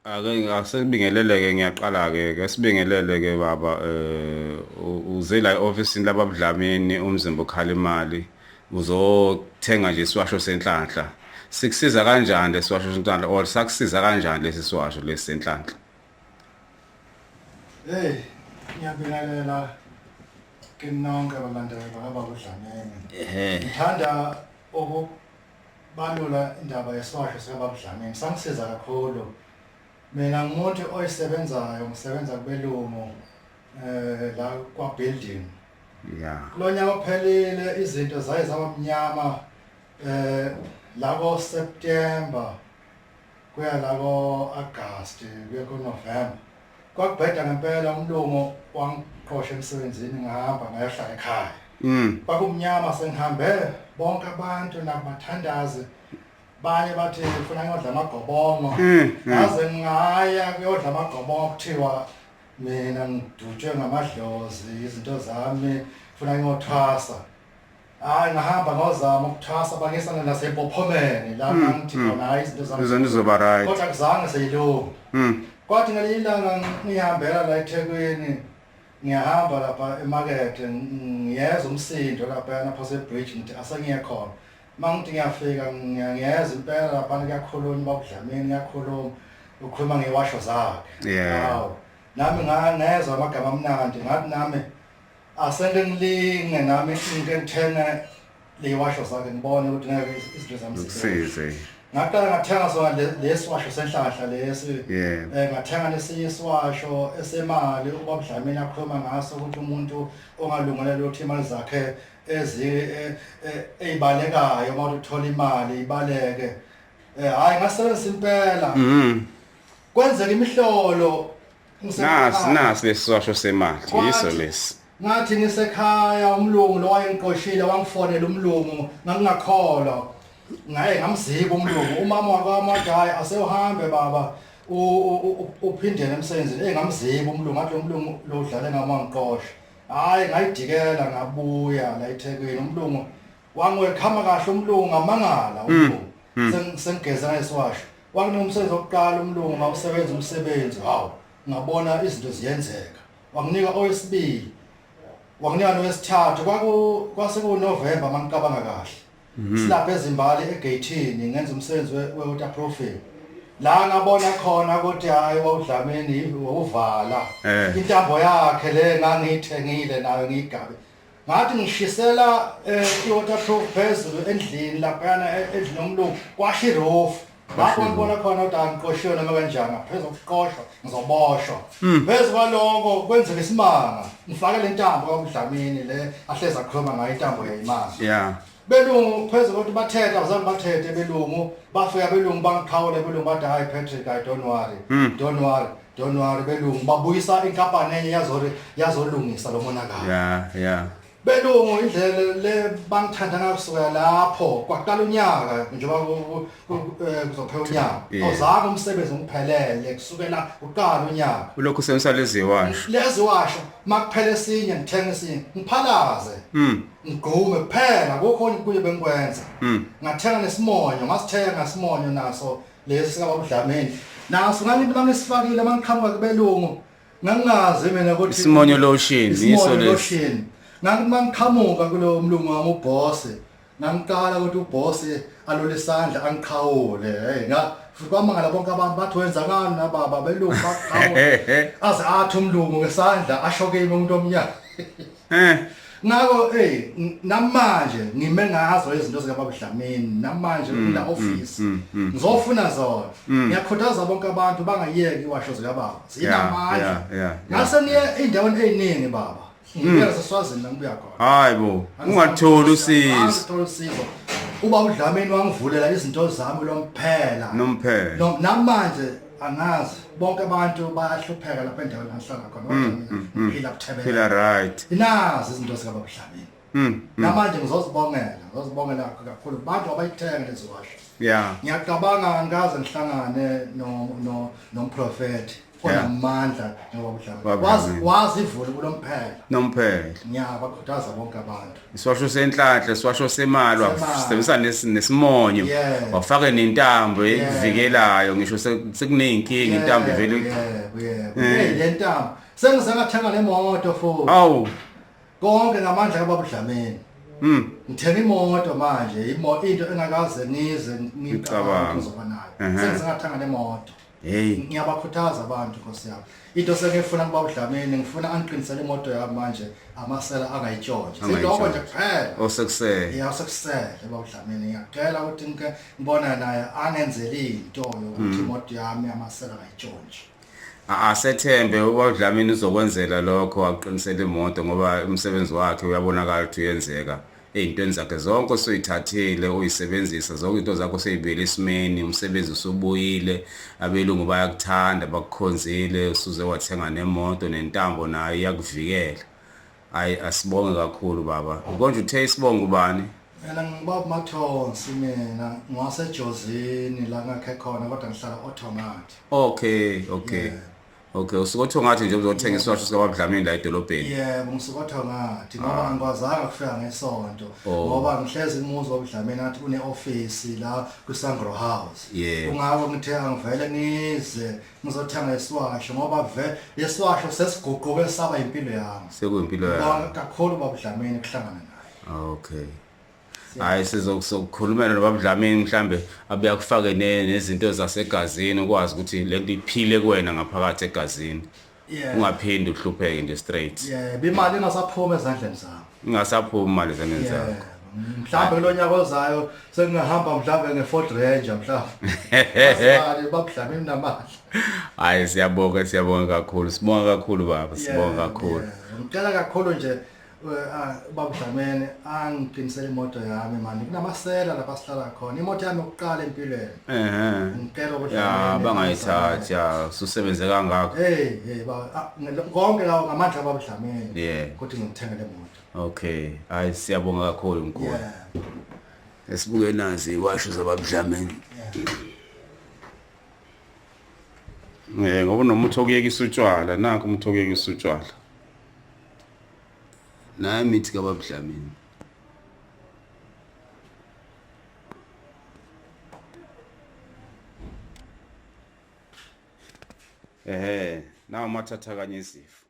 Ake asebingelele-ke, ngiyaqala-ke, ke sibingelele-ke baba. Uze la e-ofisini lababuDlamini, umzimba ukhala imali, uzothenga nje isiwasho senhlanhla. Sikusiza kanjani lesiwasho senhlanhla, or sakusiza kanjani lesi siwasho lesi senhlanhla? Hey, ngiyabingelela kini nonke balandeli bakababa uDlamini. Ngithanda ukubalula indaba yesiwasho sikababa uDlamini. Sangisiza kakhulu. Mina ngumuntu oyisebenzayo, ngisebenza kubelungu la kwa building. Kulonyaka ophelile izinto zaye zaba mnyama la ko September kuya la ko August kuya ko November. Kwakubheda ngempela, umlungu wangiqosha emsebenzini, ngahamba ngayohlala ekhaya. Kwakumnyama, sengihambe bonke abantu nakubathandazi, banye bathi ngifuna ngiyodla amagobongo. Ngaze ngaya kuyodla amagobongo, kuthiwa mina ngidutshwe ngamadlozi, izinto zami, funa ngiyothwasa. Hayi, ngahamba ngozama ukuthwasa, bangisa nasempophomeni la ngithi khona hayi, izinto zami izinto zizoba right, kodwa kuzange seyilunga. Kwathi ngelinye ilanga ngihambela la eThekwini, ngiyahamba lapha emakethe, ngiyeza umsindo lapha phose bridge, ngithi asengiye khona. Mangithi ngiyafika, ngiyeza impela lapha kuyakhulunywa, babuDlamini kuyakhuluma, ukhuluma ngewasho zakhe. Hawu, nami ngezwa amagama amnandi, ngathi nami aseke ngilinge, nami ngike ngithenge lewasho zakhe, ngibone ukuthi ngeke izinto zami zikusize. Ngaqala ngathenga sona lesiwasho senhlanhla lesi. Ngathenga nesinye isiwasho esemali ubabuDlamini akhuluma ngaso, ukuthi umuntu ongalungelela ukuthi imali zakhe ezi ezibalekayo, uma uthola imali ibaleke. Hayi, ngasebenzisa impela. Kwenzeka imihlolo. Nasi lesiwasho semali, yiso lesi. Ngathi ngisekhaya, umlungu lo wayengiqoshile wangifonela umlungu, ngangingakholwa, ngaye ngamziba umlungu. Umama wakwami wathi, "Hayi, asewuhambe baba, uphindele emsebenzini." Hey, ngamziba umlungu, ngathi lo mlungu lo udlale ngami, wangiqosha. Hayi, ngayidikela, ngabuya la eThekwini, umlungu wangiwelcome kahle umlungu, ngamangala umlungu. Sengigeza ngesiwasho, wakunika umsebenzi wokuqala umlungu, ngawusebenza umsebenzi, hawu, ngabona izinto ziyenzeka. Wanginika owesibili, wanginika nowesithathu. Kwaku kwase ku November mangicabanga kahle. Silapha ezimbali egate, ngenza umsebenzi we-waterproofing, la ngabona khona ukuthi hayi, wawudlamini wawuvala intambo yakhe le ngangiyithengile nayo, ngiyigabe. Ngathi ngishisela i-waterproof phezulu endlini laphayana, endlini yomlungu, kwasha i-roof. Lapho ngibona khona ukuthi angiqoshiwe noma kanjani, ngaphezu kokuqoshwa ngizoboshwa. Phezu kwaloko kwenzeka isimanga, ngifake le ntambo kabuDlamini le ahlezi akhuluma ngayo, intambo yayimali. Belungu phezu kokuthi bathethe, abazange bathethe belungu. Bafika belungu, bangiqhawula belungu, bathi, "Hayi Patrick, I don't worry, don't worry, don't worry." Belungu babuyisa inkampani enye yazori yazolungisa lo monakalo. Belungu indlela le bangithanda ngayo, kusukela lapho kwaqala unyaka, njengoba kuzophela unyaka, awuzange umsebenzi ngiphelele kusukela uqala unyaka. Ulokhu usebenzisa lezi washo. Lezi washo, makuphela esinye ngithenga esinye, ngiphalaze, ngigqume kuphela, akukho okunye bengikwenza. Ngathenga nesimonyo, ngasithenga simonyo naso lesi sikababudlamini, naso ngangithi mangisifakile mangiqhamuka kubelungu, ngangingazi mina ukuthi Isimonyo lotion, yiso isimonyo lesi. Lotion. Ngathi mangiqhamuka kulo mlungu wami uboss, ngangiqala ukuthi uboss alole isandla angiqhawule. Hey, nga futhi kwamangala bonke abantu, bathi, "Wenza ngani na baba?" Belungu baqhawule, aze athi umlungu ngesandla asho kimi, umuntu omnyama. Ngakho hey, namanje ngime ngazo izinto zikababuDlamini, namanje kula office ngizofuna zona. Ngiyakhuthaza bonke abantu bangayeki iwasho zikababa, zinamandla. Ngase niye ey'ndaweni ey'ningi baba, ngibuyela seswazini la ngibuya khona. Hayi bo, ungatholi usizo. Angitholi usizo. Uba uDlamini wangivulela izinto zami lomphela. Nomphela. Namanje angazi, bonke abantu bayahlupheka lapha endaweni la ngihlala khona, kodwa mina ngiphila buthebele. Phila right. Inazi izinto zikababuDlamini. Namanje ngizozibongela, ngizozibongela kakhulu abantu abayithenga lezi washo. Ngiyacabanga angikaze ngihlangane no no nomprofeti. Onamandla njengoba uDlamini. Baba Wazi Dlamini. wazi ivule kulomphela. Nomphela. Ngiyabakhuthaza bonke abantu. Isiwasho senhlanhla, isiwasho semali, Semali. wasebenzisa nesimonyo, Yeah. wafake nentambo Yeah. ekuvikelayo ngisho sekuneyinkinga intambo ivele. Yebo, yebo. Hey, le ntambo. Sengize ngathenga nemoto futhi. Awu. Konke ngamandla kaBaba uDlamini. Ngithenga imoto manje, into engakaze ngize ngicabanga Ngicabange. ngizoba nayo. Sengize ngathenga nemoto. Hey. Ngiyabakhuthaza abantu Nkosi yami. Into sengifuna kuba uDlamini, ngifuna angiqinisele imoto yami manje, amasela angayitshontshe. Siloko nje kuphela. Osekusele. Ya, sekusele baba uDlamini, ngiyacela ukuthi ngike ngibona naye angenzele into yokuthi imoto yami amasela angayitshontshe. Asethembe uDlamini uzokwenzela lokho, aqinisele imoto ngoba umsebenzi wakhe uyabonakala ukuthi uyenzeka. Ey'ntweni zakhe zonke osuyithathile uyisebenzisa, zonke into zakho useyibuyele esimeni, umsebenzi usubuyile, abelungu bayakuthanda, bakukhonzile, usuze wathenga nemoto nentambo nayo iyakuvikela. Hayi, asibonge kakhulu baba. Konje uthe isibongo ubani? Mina ngibaba Mathonsi, mina ngwasejozini la ngakhe khona, kodwa ngihlala oThongathi. Okay. Yeah. Okay, usuke oThongathi nje uzothenga isiwasho sikaBaba Dlamini la edolobheni. Yebo, ngisuka oThongathi ngoba angikwazanga ukufika ngesonto Oh. ngoba ngihlezi umuzi wobuDlamini athi une-office la kwiSangro House. Yeah. Kungako ngithe angivele ngize ngizothenga isiwasho ngoba ve lesiwasho sesiguquke saba impilo yami. Sekuyimpilo yakho. Ngibonga kakhulu Baba Dlamini kuhlangana naye. Okay. Hayi, sizokukhulumela noBaba Dlamini mhlambe abuya kufake nezinto zasegazini ukwazi ukuthi lento iphile kuwena ngaphakathi egazini. Yeah. Ungaphindi uhlupheke nje straight. Yeah, imali ingasaphuma ezandleni zami. Ingasaphumi imali ezandleni Yeah. zakho. Mhlawumbe kulonyaka ozayo sengingahamba mhlawumbe nge-Ford Ranger mhlawumbe. Asibali Baba Dlamini namandla. Hayi, siyabonga, siyabonga kakhulu. Sibonga kakhulu baba, sibonga kakhulu. Yeah. Ngicela kakhulu nje Baba Dlamini angiqinisele imoto yami mani. Kunamasela lapha sihlala khona. Imoto yami yokuqala empilweni. Ngicela Baba Ya, Dlamini. bangayithathi ya, ususebenze kangaka. Hey, hey baba, konke lawo ngamandla Baba Dlamini. Yeah. Ukuthi ngithenge le moto. Okay. Hayi, siyabonga kakhulu mkhulu. Yeah. Esibuke nazi iwasho zaBaba Dlamini. Yeah. Ngoba unomuthi okuyekisa utshwala, nakho umuthi okuyekisa utshwala. Nayi imithi kaBaba Dlamini. Ehhe, nawu mathatha kanye izifo.